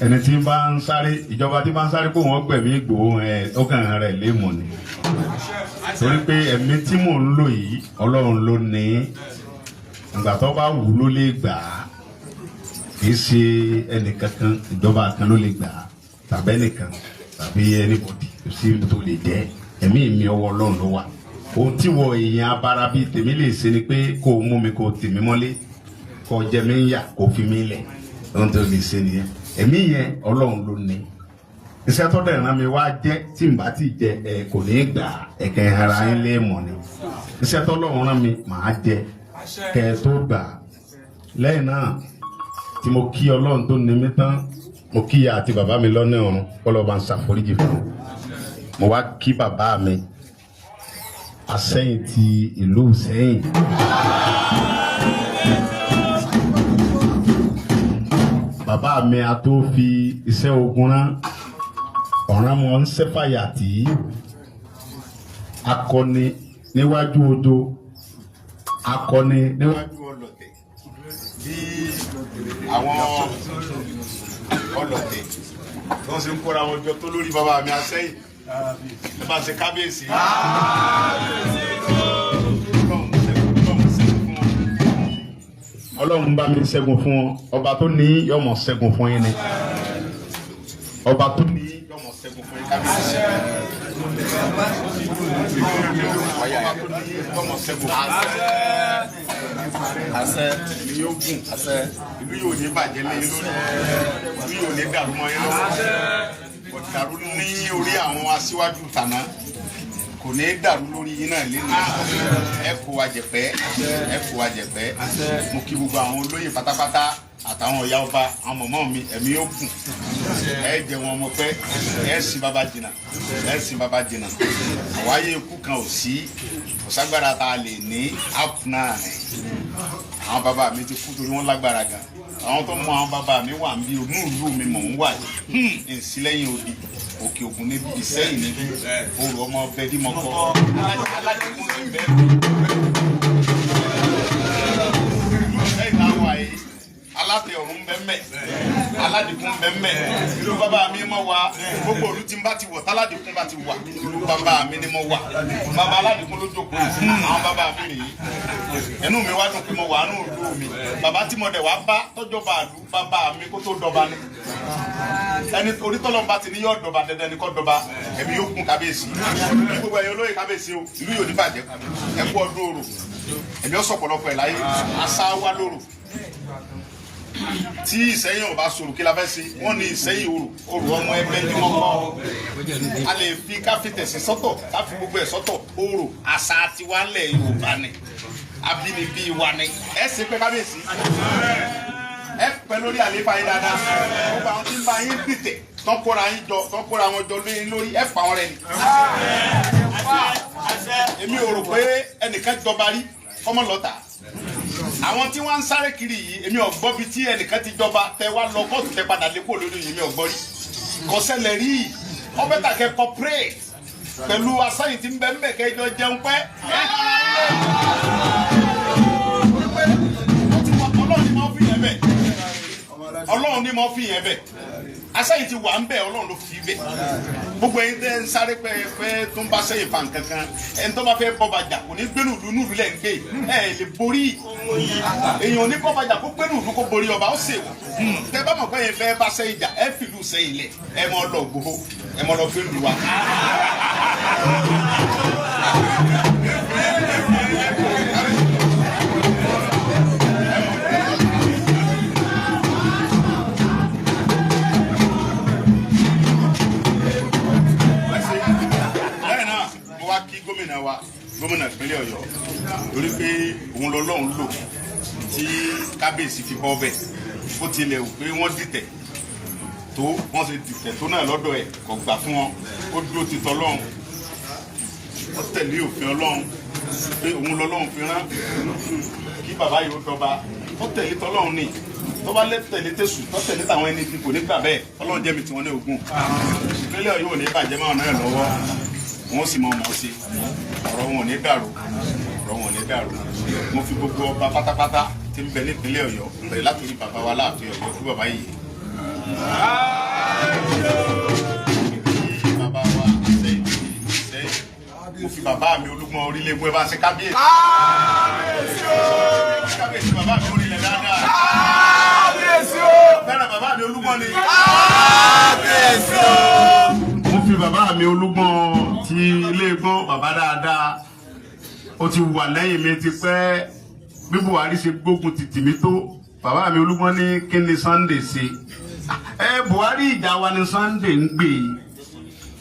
Ẹni tí ń bá ń sáré, ìjọba tí bá ń sáré kó wọ́n gbẹ̀mí Ìgbòho ẹ̀, ó kàn rẹ̀ léèmọ̀ ni, torí pé ẹ̀mí tí mò ń lò yìí, Ọlọ́run ló ní. Ìgbà tó bá wù ú ló lè gbà á. Kì í ṣe ẹnìkankan, ìjọba kan ló lè gbà á, tàbí ẹnìkan tàbí anybody. Kò sí tó lè jẹ́. Ẹ̀mí mi, ọwọ́ Ọlọ́run ló wà. Ohun tí wọ èèyàn abara bíi tèmi lè ṣe ni pé kó o mú mi, kó o tì mí mọ́lé, kó o jẹ mí ń yà, kó o fi mí lẹ̀. Ohun tó lè ṣe nìyẹn. Ẹ̀mí yẹn, Ọlọ́run ló ní. Iṣẹ́ tó dẹ̀ rán mi wá jẹ́, tí n bá ti jẹ ẹ, kò ní í gbà. Ẹ̀kẹ́ ara yín lé mọ̀ ni. Iṣẹ́ tó lọ́run rán mi, màá jẹ kẹ́ ẹ tó gbà. Lẹ́yìn náà tí mo kí Ọlọ́run tó ní mi tán, mo kí ìyá àti bàbá mi lọ́nà ọ̀run, kọ́lọ́ bá ń ṣàforíjì fún un. Mo wá kí bàbá mi Asẹ́yìn ti ìlú Ìsẹ́yìn. Bàbá mi a tó fi iṣẹ́ ogun rán ọ̀ràn mọ́ ń sẹ́fàyà tí akọni níwájú ojo, akọni níwájú ọlọ̀tẹ̀. Bí àwọn ọlọ̀tẹ̀ tó ń ṣe ń kóra wọn jọ tó lórí bàbá mi Asẹ́yìn, ẹ bá ṣe kábíyèsí. Ọlọ́run bá mi ṣẹ́gun fún wọn. Ọba tó ní yọmọ ṣẹ́gun fún yín ni. Ọba tó ní yọmọ ṣẹ́gun fún yín, kábíyèsí. Ọba tó ní yọmọ ṣẹ́gun fún yín. Àṣẹ. Ìlú yóò gùn. Àṣẹ. Ìlú yóò ní bàjẹ́ lé lórí. Ìlú yóò ní dàrú mọ́ yín lọ́wọ́. Kò dàrú ní orí àwọn aṣíwájú tàná, kò ní dàrú lórí yín náà lẹ́nu. Ẹ kó wa jẹ̀pẹ́, ẹ kó wa jẹ̀pẹ́. Mo kí gbogbo àwọn olóyè pátápátá àtàwọn ìyá ọba, àwọn mọ̀mọ́ mi. Ẹ̀mí yóò gùn, ẹ jẹ wọn ọmọ pẹ́, ẹ sin bàbá jìnnà, ẹ sin bàbá jìnnà. Àwáyé ikú kan ò sí, kò ságbára tá a lè ní ápù náà ni. Àwọn bàbá mi ti kú torí wọ́n lágbára gan. Àwọn tó mọ àwọn bàbá mi wà ń bí onú ìlú mi mò ń wà yìí, nsílẹ̀yìn odi Òkè Ògùn níbi Ìsẹ́yìn níbi orò ọmọ bẹ́ẹ̀dì mọ́kọ́ aládìkún ní bẹ́ẹ̀. Ìlú Ìsẹ́yìn náà wà yìí, alátẹ ọ̀run ń bẹ mẹ́, aládìkún ń bẹ mẹ́. Ìlú bàbá mi mọ̀ wá. Gbogbo ìlú tí n bá ti wọ̀, táládìkún bá ti wà, ìlú bàbá mi ni mo wà. Bàbá aládìkún ló jókòó yìí. Àwọn bàbá mi rèé. Ẹnu mi wá dùn pé mo wà nù ìlú mi. Bàbá tí mo dẹ̀ wá bá tọ́jọ́ bá àlú, bàbá mi kó tó dọba ni. Ẹni orí tọ́lọ́ bá ti ní yóò dọba, dandan ni kó dọba. Ẹ̀mí yóò kún, kábíyèsí. Ní gbogbo ẹ̀yin olóyè, kábíyèsí o. Ìlú yóò ní bàjẹ́. Ẹ kú ọdún orò. Ẹ̀mí ó sọ̀pọ̀lọpọ̀ ẹ̀ láyé. Àṣà wa lóró. Tí Ìsẹ́yìn ò bá sọ̀rọ̀, kí la fẹ́ ṣe? Wọ́n ní Ìsẹ́yìn orò, orò ọmọ ẹgbẹ́ tí wọ́n kọ́. A lè fi ká fi tẹ̀sí sọ́tọ̀, ká fi gbogbo ẹ̀ sọ́tọ̀. Orò àṣà tiwa ńlẹ̀ Yorùbá ni, abínibí wa ni. Ẹ ṣe pé, kábíyèsí, ẹ pẹ́ lórí àlééfà yín dáadáa. Gbogbo àwọn tí ń bá yín dìtẹ̀, tán kóra yín jọ, tán kóra wọn jọ lórí lórí, ẹ fà wọn rẹ ni. Èmi ò rò pé ẹnìkan jọba rí kọ́mọ lọ́tà. Àwọn tí wọ́n ń sáré kiri yìí, èmi ò gbọ́ bí tí ẹnìkan ti jọba tẹ wá lọ kóòtù, tẹ padà lé kó lórí yìí. Èmi ò gbọ́ rí, kò ṣẹlẹ̀ rí. Ọbẹ̀ tà kẹ́ cooperate pẹ̀lú asáyìn tí ń bẹ ń bẹ̀, kẹjọ jẹun pẹ́. Ọlọ́run ni mo fi yẹn bẹ̀, Ọlọ́run ni mo fi yẹn bẹ̀. Asáyìn ti wà ń bẹ̀, Ọlọ́run ló fi bẹ̀. Gbogbo ẹ̀yin tẹ́ ń sáré pé fẹ́ tó ń bá sẹ́yìn fa nǹkan kan, ẹni tó bá fẹ́ bọ́ bàjà kò ní gbénú ìlú. Nùlú lẹ̀ ń gbé, ẹ lè borí. Èèyàn ní bọ́ bàjà kó gbénú ìlú kó borí ọba, ó sì wọ̀. Tẹ́ bá mọ̀ pé yẹn fẹ́ bá sẹ́yìn jà, ẹ fìlú sẹ́yìn lẹ̀, ẹ mọ̀ lọ gbòho, ẹ mọ̀ lọ gbénú wa. Lẹ́yìn náà, mo wá kí gómìnà wa, gómìnà ìpínlẹ̀ Ọ̀yọ́, torí pé òun lọ́lọ́run lò tí kábíyèsí fi bọ́ bẹ̀. Ó tilẹ̀ wò pé wọ́n dìtẹ̀ tó, wọ́n ṣe dìtẹ̀ tó náà lọ́dọ̀ ẹ̀, kò gbà fún wọn. Ó dúró ti tọ́lọ́run, ó tẹ̀lé òfin Ọlọ́run pé òun lọ́lọ́run fi rán kí bàbá yìí ó dọba. Ó tẹ̀lé tọ́lọ́run ni. Tó bá lé tẹ̀lé tẹ̀sù, tó tẹ̀lé tàwọn ẹni tí kò ní gbà bẹ́ẹ̀. Ọlọ́run jẹ́mi tí wọ́n ní ogun. Ìpínlẹ̀ Ọ̀yọ́ ò ní bàjẹ́ máa náà lọ́wọ́, wọn sì mọ ọmọ sí. Ọ̀rọ̀ wọn ò ní dàrú, ọ̀rọ̀ wọn ò ní dàrú. Mo fi gbogbo ọba pátápátá tí ń bẹ nípínlẹ̀ Ọ̀yọ́, bẹ̀rẹ̀ látòrí bàbá wa Láàfin Ọ̀yọ́, fún bàbá yìí. Bàbá mi Olúgbọ́n Orílẹ̀-Ègún, ẹ bá ṣe kábíyèsí. Kábíyèsí o. Kábíyèsí bàbá mi orílẹ̀ dáadáa. Kábíyèsí o. Fẹ́ràn bàbá mi Olúgbọ́n ni. Kábíyèsí o. Mo fi bàbá mi Olúgbọ́n ti ilé gbọ́n, bàbá dáadáa, ó ti wà lẹ́yìn mi ti pẹ́. Bí Buhari ṣe gbógun ti tìmí tó, bàbá mi Olúgbọ́n ní kí ni Sunday ṣe ẹ Buhari, ìjà wa ni Sunday ń gbé.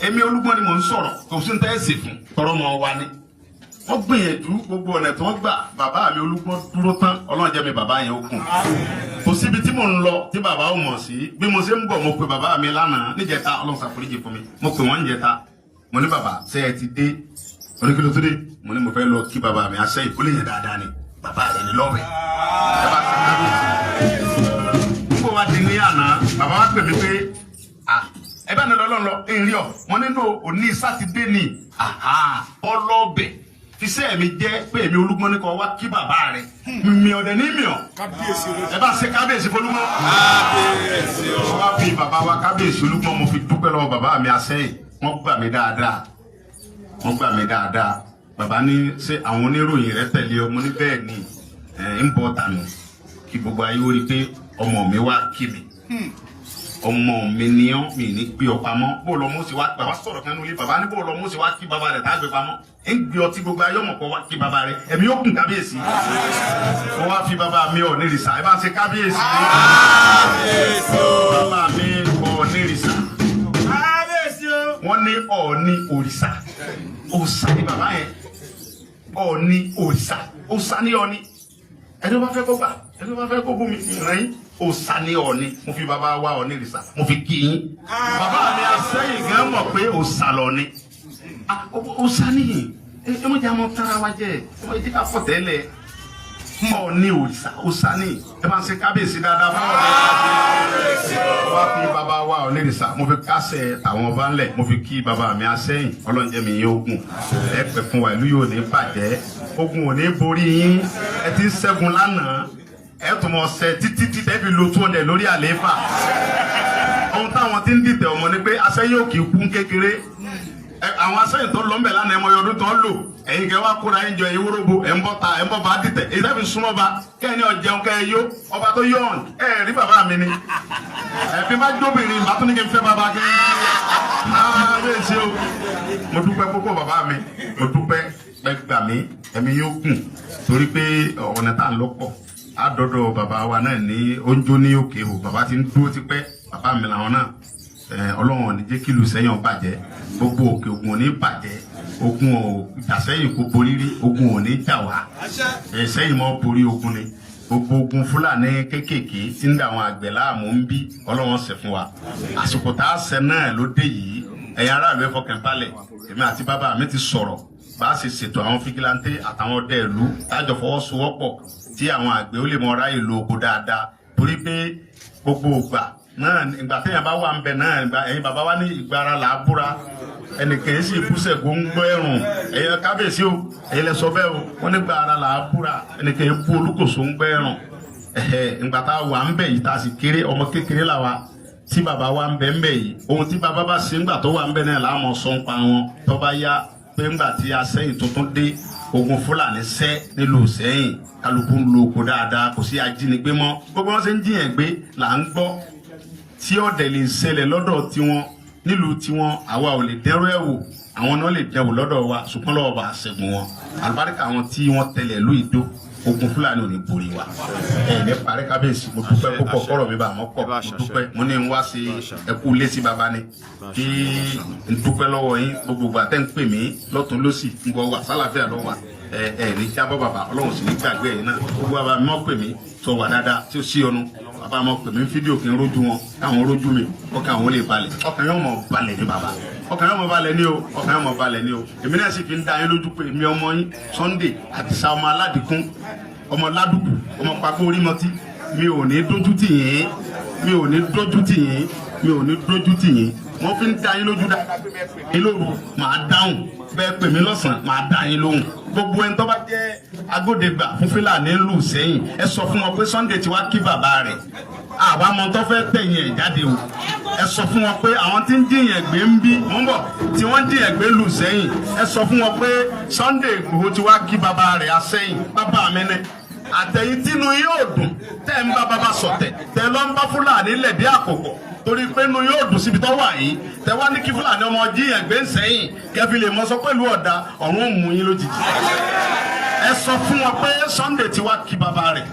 Èmi Olúgbọ́n ni mò ń sọ̀rọ̀, kò sí ní tẹ́sí fún tọrọ mọ́ wa ni. Wọ́n gbìyànjú gbogbo ọ̀nà tí wọ́n gbà, bàbá mi Olúgbọ́n dúró tán. Ọlọ́run jẹ́ mi bàbá yẹn ó kùn. Kò síbi tí mò ń lọ tí bàbá ò mọ̀ sí. Bí mo ṣe ń bọ̀, mo pe bàbá mi lánàá níjẹta, Ọlọ́run ṣàforíjì fún mi, mo pè wọ́n níjẹta. Mo ní, "Bàbá, ṣé ẹ ti dé?" Oníkìló tó dé. Mo ní mo fẹ́ lọ kí bàbá mi aṣẹ́ ìkólé yẹn dáadáa ni, bàbá rẹ̀ ní lọ́wẹ̀. Ẹ bá ṣe kábíyèsí. Nígbà wá di ní àná, bàbá wa pè mí pé, "Ah, ẹ bá ní lọ lọ́nà ń rí ọ." Wọn nínú òní Sátidé ni ọlọ́ọ̀bẹ̀ fisẹ́ mi jẹ́ pé èmi Olúgbọ́n ní kọ́ wá kí bàbá rẹ̀ mi ọ̀dẹ̀ ní mi ọ̀. Kábíyèsí o. Ẹ bá ṣe kábíyèsí fọlúgbọ́n. Kábíyèsí o. Mo wá fi bàbá wa kábíyèsí Olúgbọ́n, mo fi dúpẹ́ lọ́wọ́ bàbá mi Asẹ́yìn. Wọ́n gbà mí dáadáa, wọ́n gbà mí dáadáa. Bàbá ní ṣé àwọn oníròyìn rẹ tẹ̀lé ọ? Mo ní bẹ́ẹ̀ ni, ẹ̀ ń bọ̀ tànù kí gbogbo ayé ó rí i pé ọmọ mi wá kí mi. Ọmọ mi ni ọ́, mi ní gbé ọ pamọ́. Bó lọ mú sí wá, bàbá sọ̀rọ̀ kan nílé, bàbá ní bó lọ mú sí wá kí bàbá rẹ̀ tá a gbé pamọ́, ń gbé ọtí gbogbo ayé ọmọ kọ wá kí bàbá rẹ̀. Ẹ̀mí ó kùn kábíyèsí. Mo wá fi bàbá mi Ọ̀nìrìsà, ẹ bá ń ṣe kábíyèsí. Kábíyèsí o. Bàbá mi Ọ̀nìrìsà. Kábíyèsí o. Wọ́n ní Ọ̀ọ̀ni òrìṣà, òòṣà ni bàbá yẹn. Ọ̀ọ̀ni òrìṣà, òòṣà ni Ọ̀ọ̀ni. Ẹni wọ́n bá fẹ́ kó gbà, ẹni wọ́n bá fẹ́ kó bú mi ìrìn yín, òòṣà ni Ọ̀ọ̀ni. Mo fi bàbá wa Ọ̀nìrìṣà, mo fi kí yín. Bàbá mi Asẹ́yìn gan mọ̀ pé òòṣà lọ́ni, òòṣà nìyí. Ẹ mọ̀ jẹ́ àmọ́ tara wa jẹ́, ẹ mọ̀ jẹ́ ká pọ̀ tẹ́lẹ̀. Ọ̀ọ̀ni òrìṣà, òòṣà ni. Ẹ máa ń ṣe kábíyèsí dáadáa fún Ọ̀ọ̀ni. Wá fi bàbá wa Ọ̀nìrìṣà, mo fi kásẹ̀ àwọn ọba ńlẹ̀, mo fi kí bàbá mi Asẹ́yìn. Ọlọ́njẹ́ mi yóò gùn, ẹ pẹ́ fún wa. Ìlú yóò ní bàjẹ́, ogun ò ní borí yín. Ẹ ti ń ṣẹ́gun lánàá, ẹ tún mọ̀ ṣẹ títí títí ẹ fi lo 200 lórí àlééfà. Ohun táwọn ti ń dìtẹ̀ ọmọ ni pé Asẹ́yìn ò kì í kú kékeré. Àwọn Asẹ́yìn tó lọ ń bẹ̀ lánàá, ẹ mọ ọdún tó ń lò. Ẹ̀yin kẹ́ wá kóra ẹ̀ ń jọ ẹ̀yin wóróbo, ẹ̀ ń bọ́ ta, ẹ̀ ń bọ́ bá dìtẹ̀, èyí tẹ́ fi súnmọ́ ba kẹ́ni ọ̀jẹun kẹ́ ẹ yó ọba tó yọ̀ ọ̀n. Ẹ̀ rí bàbá mi ni ẹ̀ fi má jóbìnrin bá tún ní kí n fẹ́ bàbá kí n kábíyèsí o. Mo dúpẹ́ púpọ̀, bàbá mi, mo dúpẹ́ pẹ́ gbà mí. Ẹ̀mí yóò kùn torí pé ọ̀nà tá à ń lọ pọ̀. Á dọ́dọ̀ bàbá wa náà ní oúnjẹ ní òkè o. Bàbá ti ń dúró tipẹ́, bàbá mi làwọn náà. Ọlọ́run ò ní jẹ́ kí ìlú Sẹ́yìn ó bàjẹ́, gbogbo Òkè Ògùn ò ní bàjẹ́. Ogun ò jàsẹ́yìn kò borí rí, ogun ò ní jà wá. Sẹ́yìn mọ́ borí ogun ni. Gbogbo ogun Fúlàní kéékèèké tí ń da àwọn àgbẹ̀ láàmú ń bí, Ọlọ́run ṣe fún wa. Àsìkò tá a ṣe náà ló dé yìí. Ẹ̀yin aráàlú, ẹ fọkàn balẹ̀. Èmi àti bàbá mi ti sọ̀rọ̀ bá a ṣe ṣètò àwọn vigilante àtàwọn ọdẹ ìlú tájọ fọwọ́sowọ́pọ̀ tí àwọn àgbẹ̀ ó lè mọ ráyè lo oko dáadáa, torí pé gbogbo ìgbà náà, ìgbà téèyàn bá wà ń bẹ náà, ìgbà ẹ̀yin bàbá wa ní ìgbà ara là á búra, ẹnìkan yìí sì búṣẹ̀ góńgbó ẹ̀rùn. Ẹ̀yin kábíyèsí o, ẹ̀yin lẹ sọ bẹ́ẹ̀ o. Wọ́n nígbà ara là á búra, ẹnìkan yìí bú olúkòso ń gbẹ́ ẹ̀rùn. Ẹ̀hẹ̀, ìgbà tá a wà ń bẹ yìí, tá a sì kéré, ọmọ kékeré là wa tí bàbá wa ń bẹ ń bẹ yìí, ohun tí bàbá bá ṣe ńgbà tó wà ń bẹ náà làá mọ̀ sọ ń pa wọn. Tó bá yá pé ńgbà tí Asẹ́yìn tuntun dé, ogun Fúlàní sẹ́ nílùú Sẹ́yìn, kálukú ń lo oko dáadáa, kò sí ajínigbé mọ́. Gbogbo wọn ṣe ń jiyàn gbé là ń gbọ́ tí ọ̀dẹ̀ lè ṣẹlẹ̀ lọ́dọ̀ tiwọn nílùú tiwọn, àwa ò lè dẹ́rù ẹ̀ wò, àwọn náà lè dẹ́wò lọ́dọ̀ wa, ṣùgbọ́n lọ́wọ́ bá a ṣẹ́gun wọn. Àlùbáríkà àwọn tí wọ́n tẹ̀lé ìlú Ìdó, ogun Fúlàní ò ní borí wa. Ẹ ní parí. Kábíyèsí, mo dúpẹ́ púpọ̀. Kọ́rọ̀ mi bá àmọ́ pọ̀. Mo dúpẹ́. Mo ní n wá sí ẹkú lé sí baba ni kí n dúpẹ́ lọ́wọ́ yín. Gbogbo ìgbà tẹ́ ń pè mí lọ́tún lọ́sì, ń bọ̀ wá sálàáfíà lọ́wọ́ wa. Ẹ ẹ ní jábọ́ bàbá, Ọlọ́run sì ní gbàgbé ẹ̀yin náà. Gbogbo bàbá mi mọ́ pè mí sọ wà dáadáa tí ó sí ọnu. Bàbá mọ́ pè mí fídíò kí n rójú wọn, káwọn rójú mi, ọkàn àwọn lè balẹ̀. Ọkàn yóò mọ̀ balẹ̀ ní bàbá, ọkàn yóò mọ̀ balẹ̀ ní o, ọkàn yóò mọ̀ balẹ̀ ní o. Èmi náà sì fi ń dá yín lójú pé èmi ọmọ yín Sunday Àdìsá, ọmọ aládìkún, ọmọ ládùkù, ọmọ pàkó orímọtí, mi ò ní dójú tì yín, mi ò ní dójú tì yín, mi ò ní dójú tì yín. Mo fi ń da yín lójú dáadáa pé bẹ́ẹ̀ pè mí lóru màá dáhùn, bẹ́ẹ̀ pè mí lọ́sàn-án màá dá yín lóhùn. Gbogbo ẹni tó bá jẹ́ agbódegbà fún Fúlàní lù sẹ́yìn, ẹ sọ fún wọn pé Sunday ti wá kí bàbá rẹ̀, àwa mọ tó fẹ́ tẹ̀yìn ẹ̀ jáde o. Ẹ sọ fún wọn pé àwọn tí ń jìyàn gbé ń bí mò ń bọ̀, tí wọ́n ń jìyàn gbé lù sẹ́yìn, ẹ sọ fún wọn pé Sunday Igboho ti wá kí bàbá rẹ̀ asẹ́yìn. Bàbá mi ni àtẹ̀yìn tínú yóò dùn tẹ́ ń bá bàbá sọ̀tẹ̀, tẹ́ lọ́ ń bá Fúlàní lẹ̀dí àkókò, torí pé inú yóò dùn síbi tó wà yìí, tẹ́ wá ní kí Fúlàní ọmọ jíyàn gbé ń sẹ́yìn, kẹfì lè mọ sọ pẹ̀lú ọ̀dà ọ̀run ò mú yín lójijì. Ẹ sọ fún wọn pé Sunday ti wá kí bàbá rẹ̀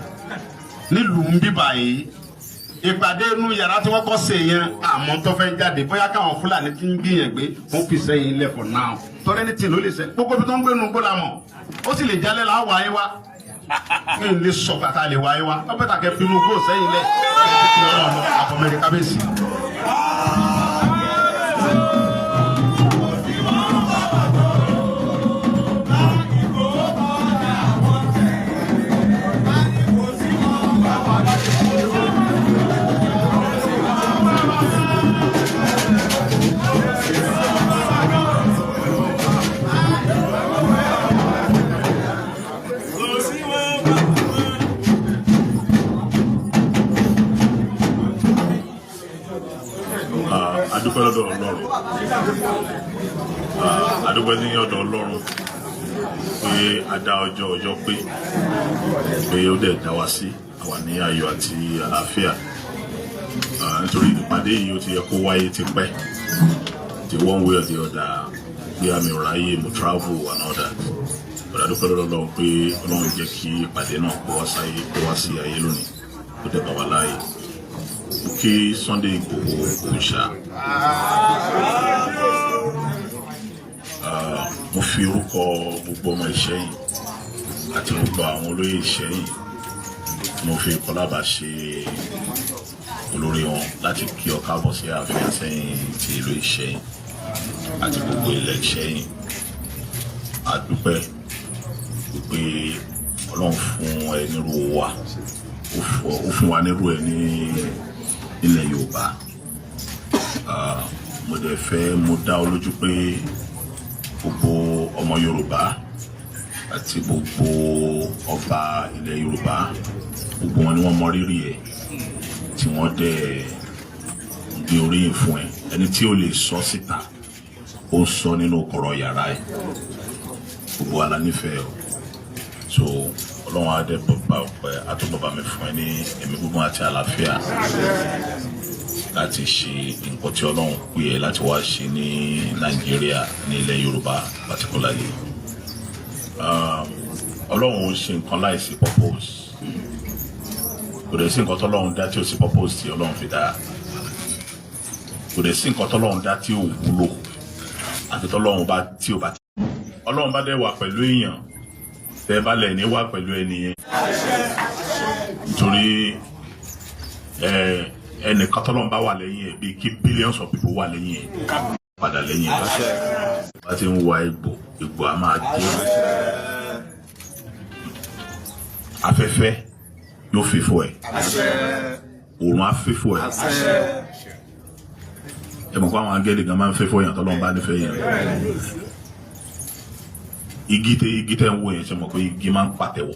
nílùú ń bíbà yìí. Ìpàdé inú yàrá tí wọ́n kọ́ ṣe yẹn, àmọ́ tó fẹ́ jáde, bóyá káwọn Fúlàní ti ń gbìyànjú gbé wọ́n fi sẹ́yìn lẹ̀ for now. Tọ́lẹ́ ní tì ló lè sẹ́ gbogbo ibi tó ń gbé nu gbó la mọ̀, ó sì lè jálẹ̀ là á wà ayé wa mi n lè sọ kàtà lè wá ayé wa. Ó bẹ́ẹ̀ tà kẹ́ fi inú gbó sẹ́yìn lẹ̀ àfọ̀mẹ́rẹ́ kábíyèsí. Adúpẹ́ lọ́dọ̀ Ọlọ́run, adúpẹ́ ní ọ̀dọ̀ Ọlọ́run pé a dá ọjọ́ ọjọ́ pé ó dẹ̀ dá wa sí àwa ní ayọ̀ àti àlàáfíà. Nítorí ìpàdé yìí, ó ti yẹ kó wáyé ti pẹ́. The one way or the other, bí àmì ọ̀rọ̀ ayé mo travel and all that, but adúpẹ́ lọ́dọ̀ Ọlọ́run pé Ọlọ́run jẹ́ kí ìpàdé náà kó wá sáyé, kó wá sí ayé lónìí, ó dẹ̀ bá wa láàyè. Kí Sunday Igboho òòṣà, mo fi orúkọ gbogbo ọmọ Ìṣẹ́yìn àti gbogbo àwọn olóyè Ìṣẹ́yìn, mo fi Kọlábà ṣe olórí wọn, láti kí ọ káàbọ̀ sí ààfin Àsẹ́yìn ti ìlú Ìṣẹ́yìn àti gbogbo ilẹ̀ Ìṣẹ́yìn. A dúpẹ́ pé Ọlọ́run fún ẹ nírú wa, ó fún wa nírú ẹ ní ilẹ̀ Yorùbá. Mo dẹ̀ fẹ́ mo dá ọ lójú pé gbogbo ọmọ Yorùbá àti gbogbo ọba ilẹ̀ Yorùbá, gbogbo wọn ni wọ́n mọ rírì ẹ̀, tí wọ́n dẹ̀ gbé oríyìn fún ẹ. Ẹni tí ó lè sọ síta, ó ń sọ nínú kọ̀rọ̀ yàrá ẹ̀. Gbogbo wa la nífẹ̀ẹ́ o. So Ọlọ́run á dẹ̀ bàbá ọpẹ́ àtúbọ̀bá mi fún ẹ ní ẹ̀mí gígùn àti àlàáfíà láti ṣe nǹkan tí Ọlọ́run pè ẹ́ láti wá ṣe ní Nàìjíríà, ní ilẹ̀ Yorùbá particularly. Ọlọ́run ò ṣe nǹkan láìsí purpose. Kò dẹ̀ sí nǹkan tọ́lọ́run dá tí ò sí purpose tí Ọlọ́run fi dá. Kò dẹ̀ sí nǹkan tọ́lọ́run dá tí ò wúlò, àti tọ́lọ́run bá tí ò bá tí. Ọlọ́run bá dẹ̀ wà pẹ̀lú èèyàn, tẹ́ bá lẹ̀ ní wà pẹ̀lú ẹni yẹn, nítorí ẹnìkan tọ́lọ́run bá wà lẹ́yìn ẹ̀, bíi kí billions of people wà lẹ́yìn ẹ̀ padà lẹ́yìn ẹ̀. Bá ti ń wa egbò, egbò á máa jẹ́ afẹ́fẹ́ yóò fífò ẹ̀, òòrùn á fífò ẹ̀. Ẹ mọ̀ pé àwọn angẹ́lì gan máa ń fífò yàn tọ́lọ́run bá nífẹ̀ẹ́ yẹn. Igi tẹ ń wò yẹn, ṣe mọ̀ pé igi máa ń pàtẹ́wọ̀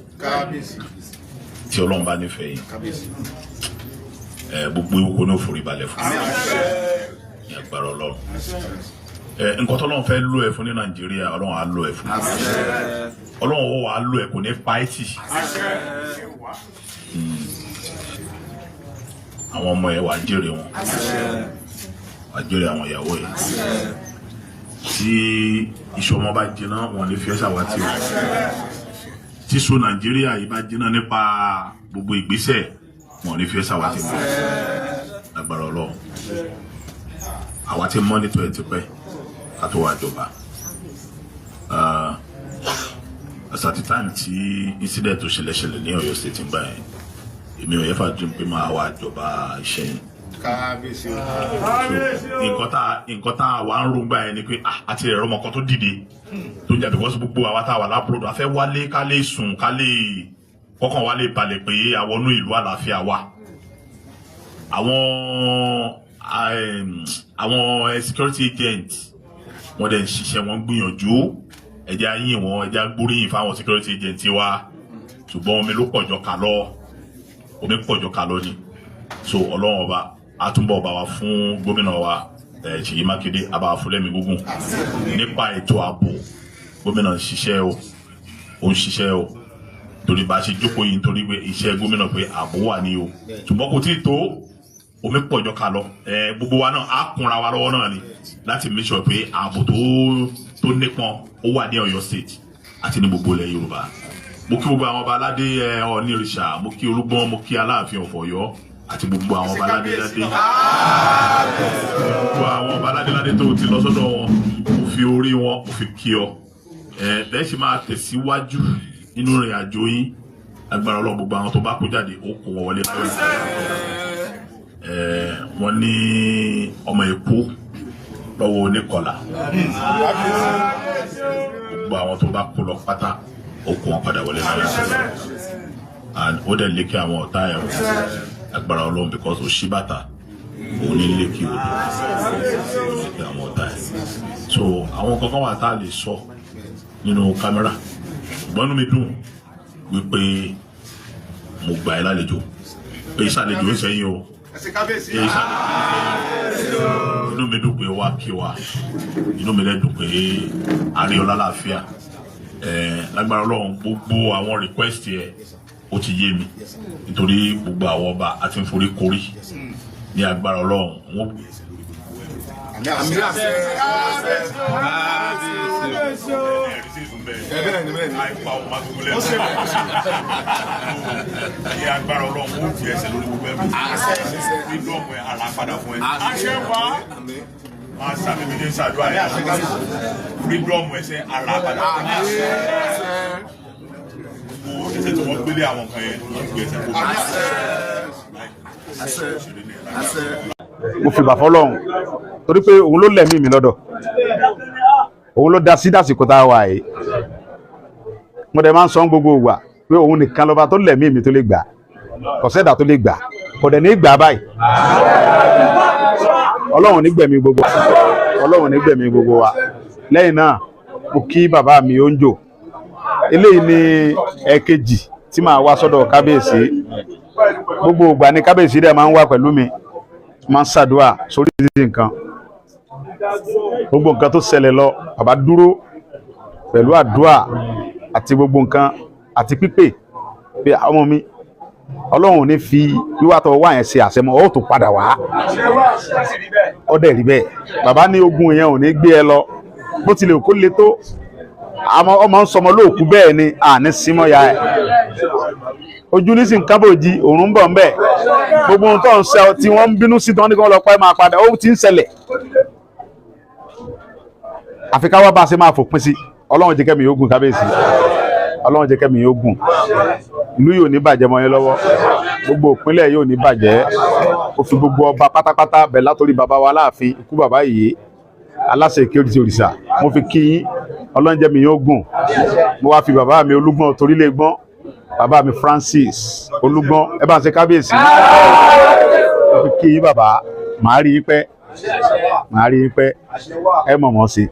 tí Ọlọ́run bá nífẹ̀ẹ́ yẹn? Ẹ gbogbo ewéko ní òfòrí balẹ̀ fún ní agbára Ọlọ́run. Ẹ nǹkan tọ́lọ́run fẹ́ lò ẹ fún ní Nàìjíríà, Ọlọ́run á lò ẹ fún. Ọlọ́run ó wàá lò ẹ, kò ní pa ẹ́ tì. Àwọn ọmọ ẹ, wàá jèrè wọn, wàá jèrè àwọn ìyàwó ẹ. Tí iṣu ọmọ bá jiná, wọn ní fi ẹ́ ṣàwátì o. Tí iṣu Nàìjíríà yìí bá jiná nípa gbogbo ìgbésẹ̀, wọn ní fi ẹ́ ṣàwátì mọ́ lágbára Ọlọ́run. Àwa ti monitor ẹ̀ tipẹ́ ká tó wá jọba. As at the time tí incident tó ṣẹlẹ̀ ṣẹlẹ̀ ní Ọ̀yọ́ State ń gbà yẹn, èmi ò yẹ fà dùn pé máa wá jọba Ìṣẹ̀yìn. Kábíyèsí o. Nǹkan tá a wà ń rògbà yẹn ni pé, ah, àti ẹ̀rọ ọmọ kan tó dìde tó jà, because gbogbo àwa tá a wà l'abroad, a fẹ́ wálé ká lè sùn, ká lè kọ́kàn wá lè balẹ̀ pé àwọn inú ìlú àlàáfíà wà. Àwọn Àwọn security agent wọ́n dẹ̀ ń ṣiṣẹ́, wọ́n gbìyànjú. Ẹ jẹ́ á yìn wọ́n, ẹ jẹ́ á gbóríyìn fáwọn security agent wa. Ṣùgbọ́n omi ló pọ̀jọ kà lọ, omi pọ̀jọ kà lọ ni. So Ọlọ́run Ọba á túnbọ̀ bá wa fún gómìnà wa, Ṣèyí Mákindé, á bá wa fún lẹ́mìí gígùn. Nípa ètò ààbò, gómìnà ń ṣiṣẹ́ o, ó ń ṣiṣẹ́ o, torí bá a ṣe jókòó yìí, nítorí pé iṣẹ́ gómìnà pé ààbò wà ní o. Ṣùgbọ́n kò tí ì tó, omi pọ̀jọ ká lọ. Gbogbo wa náà á kúnra wa lọ́wọ́ náà ni láti make sure pé ààbò tó nípọn ó wà ní Ọ̀yọ́ State àti ní gbogbo ilẹ̀ Yorùbá. Mo kí gbogbo àwọn ọba aládé, Ọọ̀ni ìrìṣà, mo kí Olúgbọ́n, mo kí Aláàfin of Ọ̀yọ́ àti gbogbo àwọn ọba aládé ládé, gbogbo àwọn ọba aládé ládé tó ti lọ sọ́dọ̀ wọn. Mo fi orí wọn, mo fi kí ọ. Bẹ́ẹ̀ sì máa tẹ̀síwájú nínú ìrìn àjò yín. Agbára Ọlọ́run, gbogbo àwọn tó bá kó jáde, ó kó wọn wọlé láyọ̀. Wọ́n ní ọmọ Èkó lọ́wọ́ oníkọlà. Gbogbo àwọn tó bá kó lọ pátá, ó kó wọn padà wọlé láyọ̀, and ó dẹ̀ lékè àwọn ọ̀tá ẹ̀ o, agbára Ọlọ́run, because òṣìbàtà òun ní lékè odò, ó lékè àwọn ọ̀tá ẹ̀. So àwọn kankan wà tá a lè sọ nínú kámẹ́rà, ṣùgbọ́n inú mi dùn wípé mo gbà ẹ́ lálejò, pé ìsàlejò ń sẹ́yìn o, pé ìsàlejò ń sẹ́yìn. Inú mi dùn pé wá kí wa, inú mi dẹ̀ dùn pé àríọlá láàfíà. Lágbára Ọlọ́run, gbogbo àwọn request yẹ ó ti yé mi, nítorí gbogbo àwọn ọba àti ń forí korí ní agbára Ọlọ́run wọn. Àmì àṣẹ. Bẹ́ẹ̀ ni, bẹ́ẹ̀ ni. Àìpa ọmọ agogo lẹ́nu ní agbára Ọlọ́run, ó fi ẹsẹ̀ lórí gbogbo ẹ̀mí freedom ẹ̀ ara padà fún ẹ. Àṣẹ wá. Máa sàmì mi ní sàdúrà yẹn, freedom ẹsẹ̀ ara padà fún ẹ. Gbogbo ẹsẹ̀ tí wọ́n gbélé àwọn kan yẹn, wọ́n gbé ẹsẹ̀ kó. Àṣẹ. Àṣẹ. Mo fìbà fọ́lọ́run torí pé òun ló lẹ̀mí mi lọ́dọ̀, òun ló dá sí dàsìkò tá a wà yìí. Mo dẹ̀ máa ń sọ gbogbo ìgbà pé òun nìkan lọ́ba tó lẹ̀mí mi tó lè gbà, kò sẹ́dà tó lè gbà, kò dẹ̀ ní gbà báyìí. Ọlọ́run ní gbẹ̀mí gbogbo, Ọlọ́run ní gbẹ̀mí gbogbo wa. Lẹ́yìn náà, mo kí bàbá mi Onjo. Eléyìí ni ẹ̀ẹ̀kejì tí màá wá sọ́dọ̀ kábíyèsí. Gbogbo ìgbà ni kábíyèsí dẹ̀ máa ń wá pẹ̀lú mi, máa ń ṣàdúrà sórí ìdíje nǹkan, gbogbo nǹkan tó ṣẹlẹ̀ lọ. Bàbá dúró pẹ̀lú àdúrà àti gbogbo nǹkan àti pípè pé ọmọ mi, Ọlọ́run ò ní fi wíwá tó wá yẹn ṣe àṣẹmọ́, ó tún padà wá. Ó dẹ̀ rí bẹ́ẹ̀. Bàbá ní ogun yẹn ò ní gbé ẹ lọ, bó tilẹ̀ kó le tó, àmọ́ ọmọ ń sọmọ lóòkú bẹ́ẹ̀ ni àní símọ́ ya ẹ̀. Ojú ní sì ń kábòjì, òórùn ń bọ̀ ń bẹ̀. Gbogbo ohun tó ń ṣe tí wọ́n ń bínú sí tí wọ́n ní kí wọ́n lọ pa ẹ́ máa padà, ó ti ń ṣẹlẹ̀. Àfi ká wá bá a ṣe máa fòpin sí. Ọlọ́run jẹ́ kẹ́mi yóò gùn, kábíyèsí, Ọlọ́run jẹ́ kẹ́mi yóò gùn. Ìlú yóò ní bàjẹ́ mọ́ yín lọ́wọ́, gbogbo ìpínlẹ̀ yóò ní bàjẹ́. Ó fi gbogbo ọba pátápátá bẹ̀ látòrí bàbá wa Aláàfin, ikú bàbá yìí, aláṣẹ ìkéwì ti òrìṣà, mo fi kí yín. Ọlọ́run jẹ́ mi yóò gùn. Mo wá fi bàbá mi Olúgbọ́n torílẹ̀ gbọ́n, bàbá mi Francis Olúgbọ́n, ẹ bá ń ṣe kábíyèsí. Mo fi kí yín bàbá, màá rí yín pẹ́, màá rí yín pẹ́. Ẹ mọ̀mọ́ sí,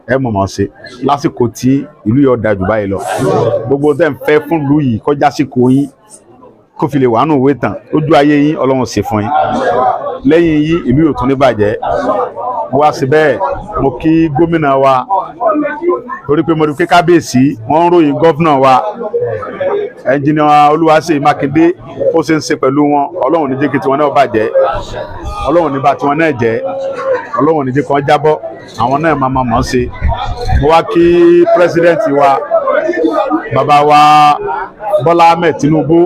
ẹ mọ̀mọ́ sí lásìkò tí ìlú yóò da jù báyìí lọ. Gbogbo tẹ́ ń fẹ́ fún ìlú yìí kọjá síkò yín, kó fi lè wà nù òwe tán lójú ayé yín, Ọlọ́run sì fún yín. Lẹ́yìn yín, ìlú yóò tún ní bàjẹ́. Mo wá sí bẹ́ẹ̀, mo kí gómìnà wa torí pé mo rí pé kábíyèsí wọ́n ń ròyìn gọ́fúnà wa, ẹnjìnìà Olúwaṣèyí Mákindé, ó ṣe ń ṣe pẹ̀lú wọn. Ọlọ́run ní jẹ́ kí tiwọn náà bàjẹ́, Ọlọ́run ní bà tiwọn náà jẹ́, Ọlọ́run ní jẹ́ kí wọ́n jábọ́, àwọn náà máa máa mọ̀ ọ́n ṣe. Mo wá kí pírẹsidẹ́ǹtì wa, bàbá wa Bọ́lá Ahmed Tinubu.